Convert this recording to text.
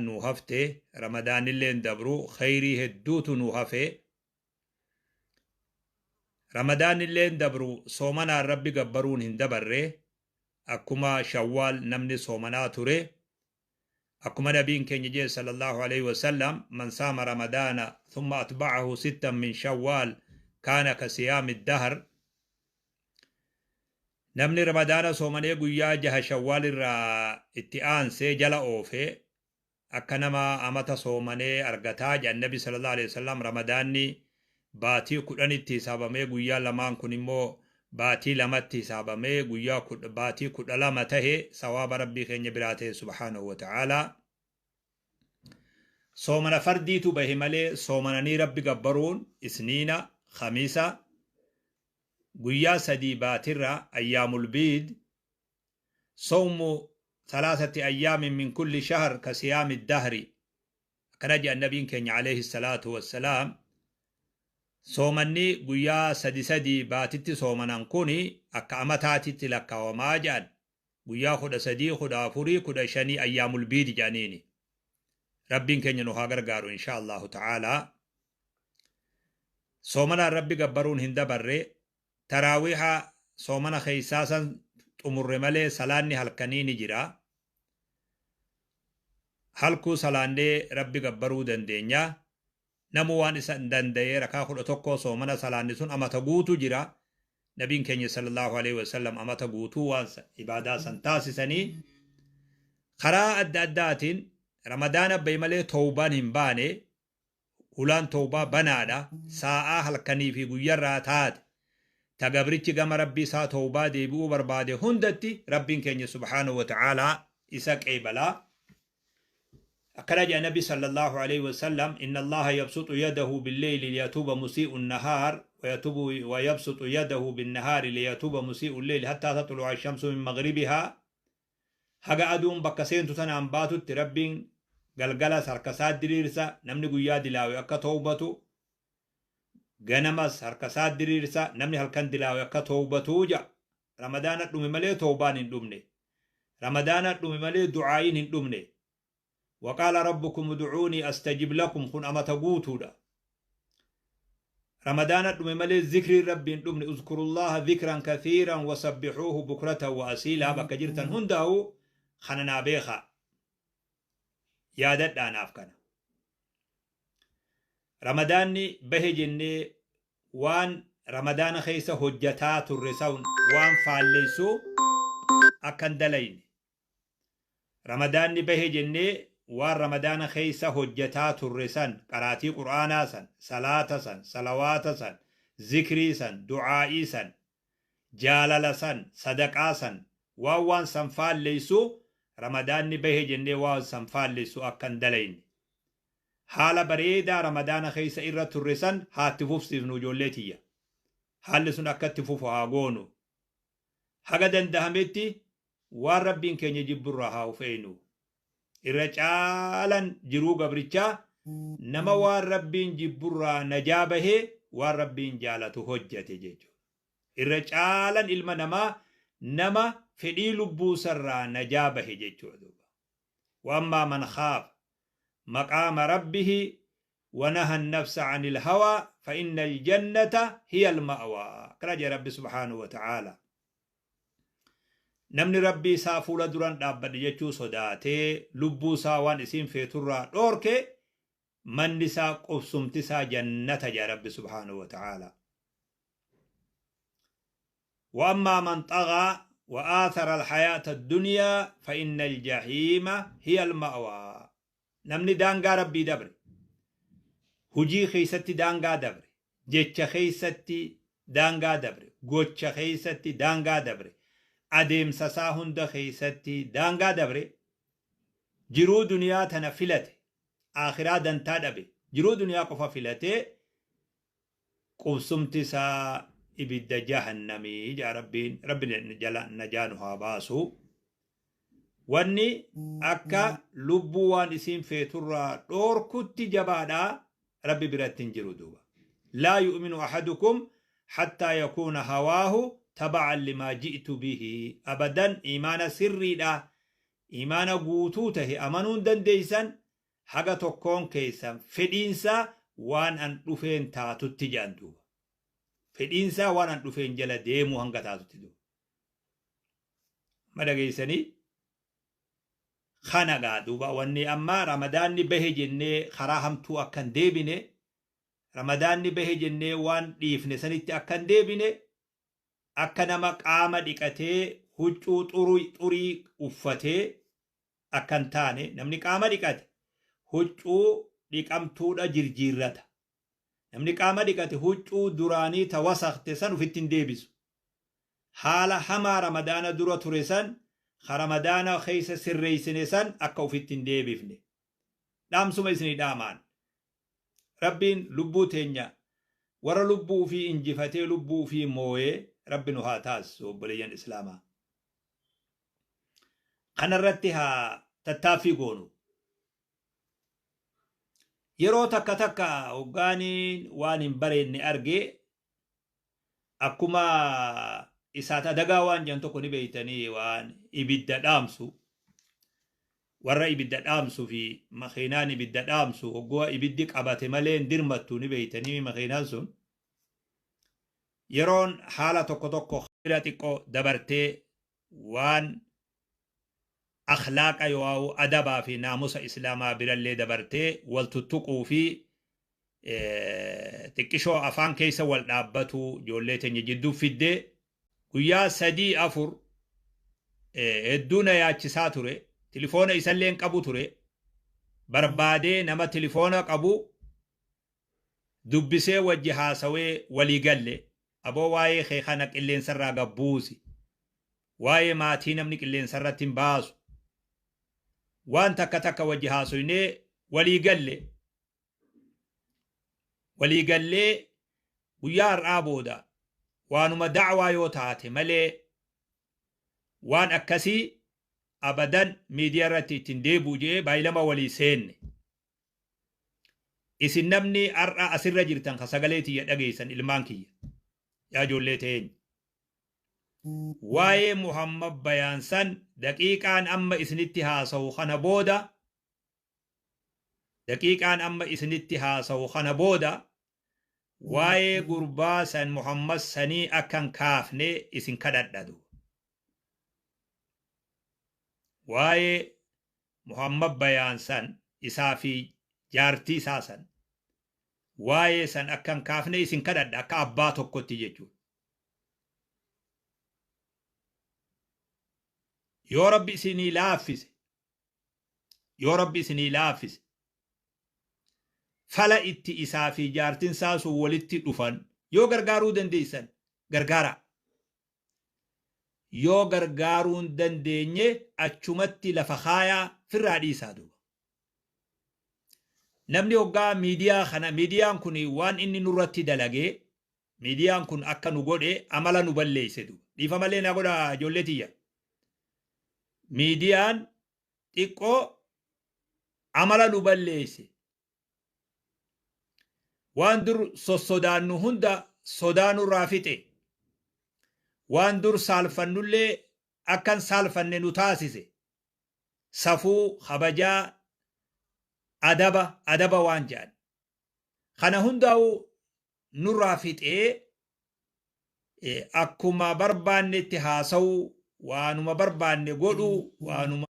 Nu hafte Ramadaanilleen dabru, khayrii hedduutu nu hafe. Ramadaanilleen dabru, soomanaan Rabbi gabbaruun hin dabarre. Akkuma Shawwaal namni soomanaa ture, akkuma Nabiin keenya jee sallallahu alaihi wasallam: "Man saama Ramadaana thumma atba'ahu sittan min Shawwaal kaana ka siyaami dahr." Namni Ramadaana soomanee guyyaa 6 Shawwaal irraa itti aansee jala oofe akka nama amata soomanee argataa jedhan Nabi sallallahu alaihi wasallam. Ramadaanni baatii 10tti hisaabamee, guyyaa lamaan kun immoo baatii 2tti hisaabamee, guyyaa baatii 12 tahe sawaaba Rabbii keenya biraa ta'e subhaanahu wa ta'aalaa. Soomana fardiitu bahe malee soomananii Rabbi gabbaruun Isniina, Khamiisa, guyyaa 3 baatirra ayyaamul biid, sawmu thalathati ayyaamin min kulli shahr ka siyaami dahri, akkana jedhan Nabiin keenya alayhi salaatu wassalaam. Soomanni guyyaa sadi sadi baatitti soomanan kun akka amataatitti lakkaawamaa jedhan. Guyyaa 13, 14, 15 ayyaamul biidi jedhaniini. Rabbiin keenya nu haa gargaaru insha Allahu ta'aalaa. Soomanaan Rabbi gabbaruun hin dabarre. Taraawiha soomana keessaa san xumurre malee salaanni halkanii ni jira. Halkuu salaannee Rabbi gabbaruu dandeenya. Namu waan isa danda'ee rakaa 11 soomana salaanni sun amata guutu jira. Nabiin keenya sallallahu alaihi wasallam amata guutuu waan ibaadaa san taasisanii. Karaa adda addaatiin Ramadaana bahe malee tawbaan hin baane. Hulaan tawbaa banaadha. Saa'aa halkanii fi guyyarraa taate ta gabrichi gama Rabbii isaa tawbaa deebi'uu barbaade hundatti Rabbiin keenya subhaanahu wa ta'aalaa isa qeebalaa. Akkana jedha Nabi sallallahu alaihi wasallam: "Inna Allaha yabsuxu yadahu billeyli liyatuuba musii'u nahaar wa yabsuxu yadahu binnahaari liyatuuba musii'u lleyli hattaa taxlu'a ashamsu min maghribihaa." Haga aduun bakka seentu tanaan baatutti Rabbiin galgalas harka isaa diriirsa, namni guyyaa dilaawe akka towbatu, ganamas harka isaa diriirsa, namni halkan dilaawe akka towbatu ja'a. Ramadaana dhume malee towbaan hin dhumne. Ramadaana dhume malee du'aa'iin hin dhumne. "Waqaala rabbukum ud'uunii astajib lakum" kun amata guutuudha. Ramadaana dhume malee zikriin Rabbii hin dhumne. Uzkurullaha dhikran kathiiran wasabbihuuhu bukratan wa asiilaa. Bakka jirtan hundaa'u kana naa beekaa. Yaadadhaa naaf kana. Ramadaanni bahe jennee waan Ramadaana keessa hojjataa turre san waan faalleessu akka hin dalayne. Ramadaanni bahe jennee waan Ramadaana keessa hojjataa turre san, qaraatii Qur'aanaa san, salaata san, salawaata san, zikrii san, du'aa'ii san, jaalala san, sadaqaa san, waan san faalleessu, Ramadaanni bahe jennee waan san faalleessu akka hin dalayne. Haala bareedaa Ramadaana keessa irra turre san haa itti fufsiifnu, ijoollee tiyya. Haalli sun akka itti fufu haa goonu. Haga dandahametti waan Rabbiin keenya jibburraa haa of eeynu. Irra caalan jiruu gabrichaa nama waan Rabbiin jibburraa najaa bahee waan Rabbiin jaalatu hojjate jechuudha. Irra caalan ilma namaa nama fedhii lubbuusarraa najaa bahe jechuudha duuba. "Wa man khaaf maqaama rabbihi wa naha nafsa anil hawaa fa inna aljannata hiya alma'waa" akkana jedhe Rabbi subhaanahu wa ta'aala. Namni Rabbii isaa fuula duran dhaabbadhe jechuu sodaatee lubbuu isaa waan isiin feeturraa dhoorke, manni isaa, qubsumti isaa jannata jedha Rabbi subhaanahu wa ta'aala. "وأما من طغى وآثر الحياة الدنيا فإن الجحيم هي المأوى." Namni daangaa Rabbii dabre, hujii keessatti daangaa dabre, jecha keessatti daangaa dabre, gocha keessatti daangaa dabre, adeemsa isaa hunda keessatti daangaa dabre, jiruu duniyaa tana filate, aakhiraa dantaa dhabe, jiruu duniyaa qofa filatee, qubsumti isaa ibidda jahannamii jaa Rabbiin. Rabbi jala najaa nu haa baasu. Wanni akka lubbuu waan isiin feeturraa dhoorkutti jabaadha Rabbi biratti hin jiru duuba. "Laa yu'minu ahadukum hattaa yakuuna hawaahu taba'an limaa ji'tu bihi." Abadan imaana sirriidha, imaana guutuu tahe amanuun dandeeysan. haga tokkoon keessan fedhiinsaa waan an dhufeen taatutti jedhan duuba. Fedhiinsaa waan an dhufeen jala deemuu hanga taatutti duuba. Amma dhageessanii kana gaa duuba wanni amma ramadaanni bahe jennee karaa hamtuu akka hin deebine, ramadaanni bahe jennee waan dhiifne sanitti akka hin deebine, akka nama qaama dhiqatee huccuu xurii uffatee akka hin taane, namni qaama dhiqate huccuu dhiqamtuudha jirjiirrata. Namni qaama dhiqate huccuu duraanii ta wasakte san ufitti hin deebisu. Haala hamaa ramadaana dura ture san, ka ramadaana keessa sirreessine san akka ufitti hin deebifne. Dhaamsuma isinii dhaamaan. Rabbiin lubbuu teenya warra lubbuu ufii injifatee lubbuu ufii mooyee Rabbi nu haa taasisu obboleeyyan Islaamaa. Kanarratti haa tattaaffii goonu. Yeroo takka takka hoggaaniin waan hin bareedne argee akkuma isaat adagaa waan jedhan tokko ni beeytanii, waan ibidda dhaamsu, warra ibidda dhaamsu fi makiinaan ibidda dhaamsu hogguu ibiddi qabate malee hin dirmattu ni beeytanii. Makiinaan sun yeroon haala tokko tokko bira xiqqoo dabartee waan akhlaaqa yoo adabaa fi naamusa islaamaa birallee dabartee wal tuttuquu fi xiqqishoo afaan keessa wal dhaabbatu ijoollee teenya jidduu fiddee guyyaa 3 4 hedduu na yaachisaa ture. Tilifoona isallee hin qabu ture, barbaadee nama tilifoona qabu dubbisee wajji haasawee walii galle. Aboo, waa'ee kee kana qilleensarraa gabbuusi, waa'ee maatii namni qilleensarratti hin baasu. Waan takka takka wajji haasoynee walii galle. Walii gallee guyyaa har'aa booda waanuma da'waa yoo taate malee waan akkasii abadan miidiyaa irratti ittiin deebi'u jee baay'ilama walii seenne. Isin namni har'a asirra jirtan ka sagalee tiyya dhageessan, ilmaan kiyya, yaa ijoollee teenya. Waa'ee Muhammad Bayaansan daqiiqaan amma isinitti haasa'u kana booda, daqiiqaan amma isinitti haasa'u kana booda, waa'ee gurbaa san Muhammad sanii akkan kaafne isin kadhadhadu. Waa'ee Muhammad Bayaansan isaa fi jaartii isaa san, waa'ee san akkan kaafne isin kadhadha akka abbaa tokkotti jechuudha. Yoo Rabbi isinii laaffise, yoo Rabbi isinii laaffise, fala itti isaa fi jaartin isaa sun walitti dhufan yoo gargaaruu dandeessan gargaara. Yoo gargaaruu hin dandeenye achumatti lafa kaayaa firraa dhiisaa duuba. Namni hoggaa miidiyaa kana, miidiyaan kun waan inni nurratti dalagee, miidiyaan kun akka nu godhe, amala nu balleesse duuba. Dhiifa malee na godha ijoollee tiyya. Miidiyaan xiqqoo amala nu balleesse. Waan dur sossodaannu hunda sodaa nurraa fixe. Waan dur saalfannullee akkan saalfanne nu taasise. Safuu, kabajaa, adaba, adaba waan jedhan. Kana hundaa'u nurraa fixee akkuma barbaannetti haasa'uu, waanuma barbaanne godhuu, waanuma